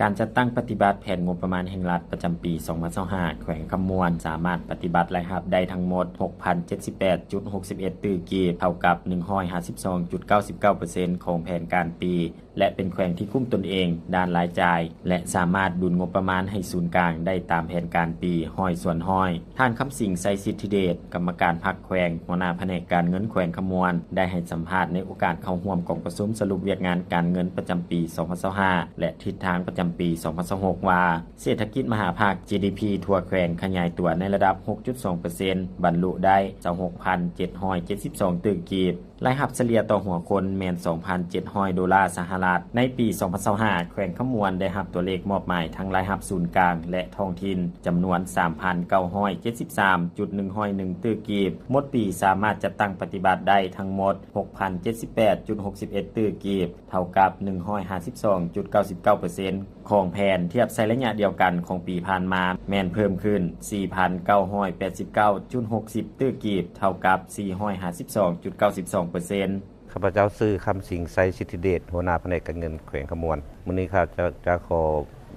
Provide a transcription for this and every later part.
ການຈັດຕັ້ງປະຕິບັດແຜນງົບປະມານແຫ່ງລັດປະຈຳປີສອງພັນຊາວຫ້າ ແຂວງຄຳມ່ວນສາມາດປະຕິບັດລາຍຮັບໄດ້ທັງໝົດ ຫົກພັນເຈັດສິບແປດຈຸດຫົກສິບເອັດ ຕື້ກີບ ເທົ່າກັບ ໜຶ່ງຮ້ອຍຫ້າສິບສອງຈຸດເກົ້າສິບເກົ້າເປີເຊັນ ຂອງແຜນການປີ ແລະ ເປັນແຂວງທີ່ກຸ້ມຕົນເອງດ້ານລາຍຈ່າຍ ແລະ ສາມາດດຸນງົບປະມານໃຫ້ສູນກາງໄດ້ຕາມແຜນການປີ ຮ້ອຍສ່ວນຮ້ອຍ. ທ່ານ ຄຳສິງ ໄຊສິດທິເດດ ກຳມະການພັກແຂວງ ຫົວໜ້າພະແນກການເງິນແຂວງຄຳມ່ວນ ໄດ້ໃຫ້ສຳພາດໃນໂອກາດເຂົ້າຮ່ວມກອງປະຊຸມສະຫຼຸບວຽກງານການເງິນປະຈຳປີສອງພັນຊາວຫ້າ ແລະ ທິດທາງປະຈຳປີສອງພັນຊາວຫົກ ວ່າ ເສດຖະກິດມະຫາພາກ ຈີດີພີ ທົ່ວແຂວງຂະຫຍາຍຕົວໃນລະດັບ ຫົກຈຸດສອງເປີເຊັນ ບັນລຸໄດ້ ຊາວຫົກພັນເຈັດຮ້ອຍເຈັດສິບສອງ ຕື້ກີບ. ລາຍຮັບສະເລ່ຍຕໍ່ຫົວຄົນແມ່ນ ສອງພັນເຈັດຮ້ອຍໂດລາສະຫະລັດ. ໃນປີສອງພັນຊາວຫ້າ ແຂວງຄຳມ່ວນໄດ້ຮັບຕົວເລກມອບໝາຍທັງລາຍຮັບສູນກາງ ແລະ ທ້ອງຖິ່ນ ຈຳນວນ ສາມພັນເກົ້າຮ້ອຍເຈັດສິບສາມຈຸດໜຶ່ງຮ້ອຍໜຶ່ງ ຕື້ກີບ. ໝົດປີສາມາດຈັດຕັ້ງປະຕິບັດໄດ້ທັງໝົດ ຫົກພັນເຈັດສິບແປດຈຸດຫົກສິບເອັດ ຕື້ກີບ ເທົ່າກັບ ໜຶ່ງຮ້ອຍຫ້າສິບສອງຈຸດເກົ້າສິບເກົ້າເປີເຊັນ ຂອງແຜນ. ທຽບໃສ່ໄລຍະດຽວກັນຂອງປີຜ່ານມາ ແມ່ນເພີ່ມຂຶ້ນ ສີ່ພັນເກົ້າຮ້ອຍແປດສິບເກົ້າຈຸດຫົກສິບ ຕື້ກີບ ເທົ່າກັບ ສີ່ຮ້ອຍຫ້າສິບສອງຈຸດເກົ້າສິບສອງເປີເຊັນ. ຂ້າພະເຈົ້າຊື່ ຄຳສິງ ໄຊສິດທິເດດ ຫົວໜ້າພະແນກການເງິນແຂວງຄຳມ່ວນ. ມື້ນີ້ຂ້າພະເຈົ້າຈະຂໍ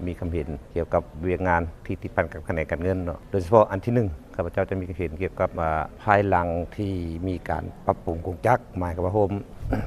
ມີຄຳເຫັນກ່ຽວກັບວຽກງານທີ່ຕິດພັນກັບຂະແໜງການເງິນເນາະ, ໂດຍສະເພາະອັນທີໜຶ່ງ ຂ້າພະເຈົ້າຈະມີຄຳເຫັນກ່ຽວກັບ ອ່າ ພາຍຫຼັງທີ່ມີການປັບປຸງກົງຈັກ, ໝາຍຄວາມວ່າໂຮມ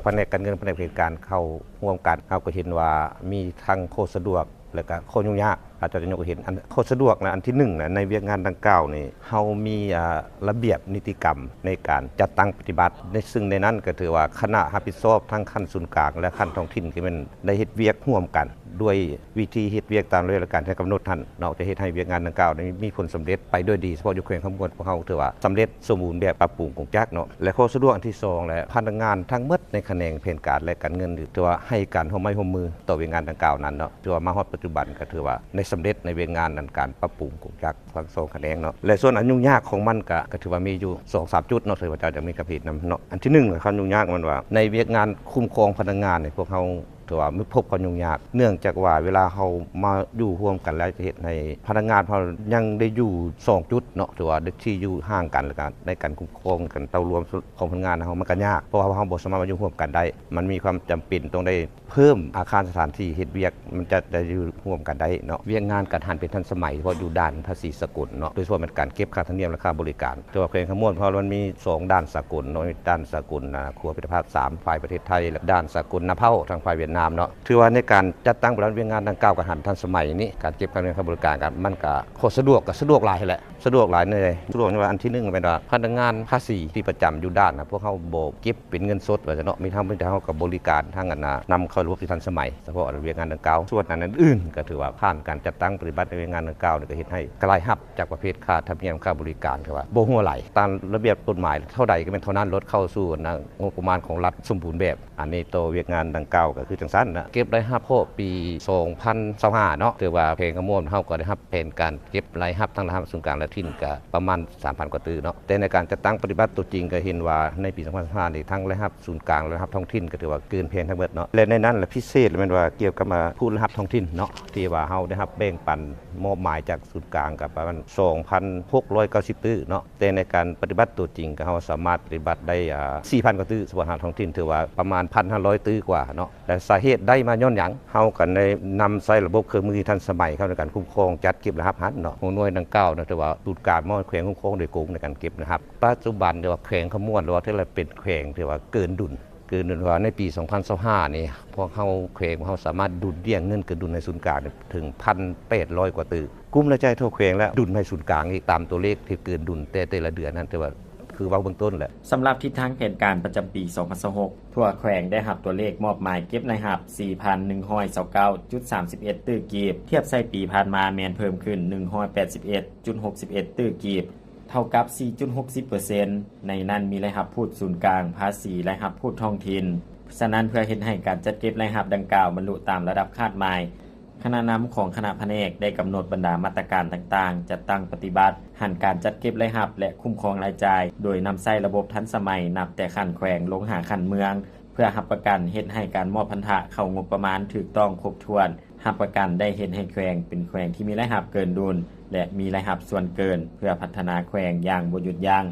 ພະແນກການເງິນ ພະແນກບໍລິຫານການເຂົ້າຮ່ວມກັນ, ເຮົາກໍເຫັນວ່າມີທັງຂໍ້ສະດວກ ແລະ ກໍຂໍ້ຫຍຸ້ງຍາກ. ອາຈານຈະຍົກໃຫ້ເຫັນ ອັນຂໍ້ສະດວກນະ ອັນທີໜຶ່ງນະ ໃນວຽກງານດັ່ງກ່າວນີ້ ເຮົາມີ ອ່າ ລະບຽບນິຕິກຳໃນການຈັດຕັ້ງປະຕິບັດ ໃນ ຊຶ່ງໃນນັ້ນກໍຖືວ່າຄະນະຮັບຜິດຊອບທັງຂັ້ນສູນກາງ ແລະ ຂັ້ນທ້ອງຖິ່ນ ກໍແມ່ນໄດ້ເຮັດວຽກຮ່ວມກັນ ດ້ວຍວິທີເຮັດວຽກຕາມລະບຽບການທີ່ກຳນົດຫັ້ນເນາະ ຈະເຮັດໃຫ້ວຽກງານດັ່ງກ່າວນີ້ມີຜົນສຳເລັດໄປດ້ວຍດີ ສະເພາະຢູ່ແຂວງຄຳມ່ວນພວກເຮົາຖືວ່າສຳເລັດສົມບູນແບບ ປັບປຸງກົງຈັກເນາະ. ແລະ ຂໍ້ສະດວກອັນທີສອງ ແລະ ພະນັກງານທັງໝົດໃນຂະແໜງແຜນການ ແລະ ການເງິນ ຖືວ່າໃຫ້ການຮ່ວມໄມ້ຮ່ວມມືຕໍ່ວຽກງານດັ່ງກ່າວນັ້ນເນາະ. ຖືວ່າມາຮອດປັດຈຸບັນກໍຖືວ່າໄດ້ສຳເລັດໃນວຽກງານອັນການປັບປຸງກົງຈັກທັງສອງຂະແໜງເນາະ. ແລະ ສ່ວນອັນຫຍຸ້ງຍາກຂອງມັນກໍ ກໍຖືວ່າມີຢູ່ສອງສາມຈຸດເນາະ ທີ່ພະເຈົ້າຈະມີຄຳເຫັນນຳເນາະ. ອັນທີໜຶ່ງ ຄວາມຫຍຸ້ງຍາກມັນວ່າ ໃນວຽກງານຄຸ້ມຄອງພະນັກງານນີ້ ພວກເຮົາ ຖືວ່າມີພົບຄວາມຫຍຸ້ງຍາກ ເນື່ອງຈາກວ່າເວລາເຮົາມາຢູ່ຮ່ວມກັນແລ້ວ ຈະເຮັດໃຫ້ພະນັກງານເຮົາຍັງໄດ້ຢູ່ສອງຈຸດເນາະ ຖືວ່າໄດ້ທີ່ຢູ່ຫ່າງກັນ ແລ້ວກໍໃນການຄຸ້ມຄອງການເຕົ້າລວມຂອງພະນັກງານເຮົາ ມັນກໍຍາກ ເພາະວ່າເຮົາບໍ່ສາມາດມາຢູ່ຮ່ວມກັນໄດ້. ມັນມີຄວາມຈຳເປັນຕ້ອງໄດ້ເພີ່ມອາຄານສະຖານທີ່ເຮັດວຽກ ມັນຈະໄດ້ຢູ່ຮ່ວມກັນໄດ້ເນາະ. ວຽກງານການຫັນເປັນທັນສະໄໝ ສະເພາະຢູ່ດ່ານພາສີສາກົນເນາະ ໂດຍສະເພາະແມ່ນການເກັບຄ່າທຳນຽມ ແລະ ຄ່າບໍລິການ ແຕ່ວ່າແຂວງຄຳມ່ວນເຮົາມັນມີສອງດ່ານສາກົນເນາະ ມີດ່ານສາກົນ ອ່າ ຂົວພິດຕະພາບສາມ ຝ່າຍປະເທດໄທ ແລະ ດ່ານສາກົນນາເພົ້າທາງຝ່າຍຫວຽດນາມເນາະ. ຖືວ່າໃນການຈັດຕັ້ງບໍລິຫານວຽກງານດັ່ງກ່າວ ການຫັນທັນສະໄໝນີ້ ການເກັບຄ່າທຳນຽມ ຄ່າບໍລິການ ມັນກະ ຂໍ້ສະດວກ ກະສະດວກຫຼາຍຫັ້ນແຫຼະ ສະດວກຫຼາຍໃນ ສະດວກໃນວ່າ ອັນທີໜຶ່ງແມ່ນວ່າພະນັກງານພາສີທີ່ປະຈຳຢູ່ດ່ານນະ ພວກເຮົາບໍ່ເກັບເປັນເງິນສົດວ່າຊັ້ນເນາະ ມີເຮົາ ມີແຕ່ເຮົາກໍບໍລິການທາງອັນນະ ນຳເຂົ້າລະບົບທີ່ທັນສະໄໝ ສະເພາະອັນວຽກງານດັ່ງກ່າວ. ສ່ວນອັນອື່ນໆ ກໍຖືວ່າຜ່ານການຈັດຕັ້ງປະຕິບັດໃນວຽກງານດັ່ງກ່າວນີ້ ກໍເຮັດໃຫ້ລາຍຮັບ ຈາກປະເພດຄ່າທຳນຽມ ຄ່າບໍລິການ ຖືວ່າບໍ່ຮົ່ວໄຫຼ ຕາມລະບຽບກົດໝາຍເທົ່າໃດກໍແມ່ນເທົ່ານັ້ນ ລົດເຂົ້າສູ່ອັນນ່າ ງົບປະມານຂອງລັດສົມບູນແບບ. ອັນນີ້ຕໍ່ວຽກງານດັ່ງກ່າວກໍຄືຈັ່ງຊັ້ນນະ. ເກັບລາຍຮັບເພາະປີສອງພັນຊາວຫ້າເນາະ ຖືວ່າແຂວງຄຳມ່ວນເຮົາກໍໄດ້ຮັບແຜນການເກັບລາຍຮັບ ທັງລາຍຮັບສູນກາງ ແລະ ທ້ອງຖິ່ນ ກໍປະມານສາມພັນກວ່າຕື້ເນາະ ແຕ່ໃນການຈັດຕັ້ງປະຕິບັດຕົວຈິງກໍເຫັນວ່າໃນປີສອງພັນຊາວຫ້ານີ້ ທັງລາຍຮັບສູນກາງ ແລະ ລາຍຮັບທ້ອງຖິ່ນ ກໍຖືວ່າເກີນແຜນທັງໝົດເນາະ ແລະ ໃນນັ້ນລະພິເສດແມ່ນວ່າກ່ຽວກັບ ອ່າ ພູດລາຍຮັບທ້ອງຖິ່ນເນາະ ທີ່ວ່າເຮົາໄດ້ຮັບແບ່ງປັນ ມອບໝາຍຈາກສູນກາງກໍປະມານສອງພັນຫົກຮ້ອຍເກົ້າສິບຕື້ເນາະ ແຕ່ໃນການປະຕິບັດຕົວຈິງກໍເຮົາສາມາດປະຕິບັດໄດ້ ອ່າ ສີ່ພັນກວ່າຕື້ ສະເພາະທາງທ້ອງຖິ່ນ ຖືວ່າປະມານພັນຫ້າຮ້ອຍຕື້ກວ່າເນາະ ແລະ ສາເຫດໄດ້ມາຍ້ອນຫຍັງ? ເຮົາກໍໄດ້ນຳໃຊ້ລະບົບເຄື່ອງມືທີ່ທັນສະໄໝເຂົ້າໃນການຄຸ້ມຄອງຈັດເກັບລາຍຮັບຫັ້ນເນາະ ຫົວໜ່ວຍດັ່ງກ່າວນະ ຖືວ່າສູນກາງມອບໃຫ້ແຂວງຄຸ້ມຄອງໂດຍກົງໃນການເກັບລາຍຮັບ. ປັດຈຸບັນຖືວ່າແຂວງຄຳມ່ວນ ຫຼືວ່າຖືວ່າເປັນແຂວງທີ່ວ່າເກີນດຸນ ເກີນດຸນວ່າໃນປີສອງພັນຊາວຫ້ານີ້ ພວກເຮົາແຂວງເຮົາສາມາດດຸນດ່ຽງເງິນເກີນດຸນໃຫ້ສູນກາງເຖິງພັນແປດຮ້ອຍກວ່າຕື້. ກຸ່ມລາຍຈ່າຍທົ່ວແຂວງ ແລະ ດຸນໃຫ້ສູນກາງອີກຕາມຕົວເລກທີ່ເກີນດຸນແຕ່ແຕ່ລະເດືອນນັ້ນ ແຕ່ວ່າຄືເວົ້າເບື້ອງຕົ້ນແຫຼະ. ສຳລັບທິດທາງແຜນການປະຈຳປີສອງພັນຊາວຫົກ ທົ່ວແຂວງໄດ້ຮັບຕົວເລກມອບໝາຍເກັບລາຍຮັບ ສີ່ພັນໜຶ່ງຮ້ອຍຊາວເກົ້າຈຸດສາມສິບເອັດ ຕື້ກີບ ທຽບໃສ່ປີຜ່ານມາແມ່ນເພີ່ມຂຶ້ນ ໜຶ່ງຮ້ອຍແປດສິບເອັດຈຸດຫົກສິບເອັດ ຕື້ກີບ ເທົ່າກັບ ສີ່ຈຸດຫົກສິບເປີເຊັນ. ໃນນັ້ນມີລາຍຮັບພູດສູນກາງ, ພາສີ, ລາຍຮັບພູດທ້ອງຖິ່ນ. ສະນັ້ນ ເພື່ອເຮັດໃຫ້ການຈັດເກັບລາຍຮັບດັ່ງກ່າວບັນລຸຕາມລະດັບຄາດໝາຍ, ຄະນະນຳຂອງຄະນະພະແນກໄດ້ກຳນົດບັນດາມາດຕະການຕ່າງໆ, ຈັດຕັ້ງປະຕິບັດ, ຫັນການຈັດເກັບລາຍຮັບ ແລະ ຄຸ້ມຄອງລາຍຈ່າຍ ໂດຍນຳໃຊ້ລະບົບທັນສະໄໝ ນັບແຕ່ຂັ້ນແຂວງລົງຫາຂັ້ນເມືອງ, ເພື່ອຮັບປະກັນເຮັດໃຫ້ການມອບພັນທະເຂົ້າງົບປະມານຖືກຕ້ອງຄົບຖ້ວນ, ຮັບປະກັນໄດ້ເຮັດໃຫ້ແຂວງເປັນແຂວງທີ່ມີລາຍຮັບເກີນດຸນ ແລະ ມີລາຍຮັບສ່ວນເກີນ ເພື່ອພັດທະນາແຂວງຢ່າງບໍ່ຢຸດຢັ້ງ.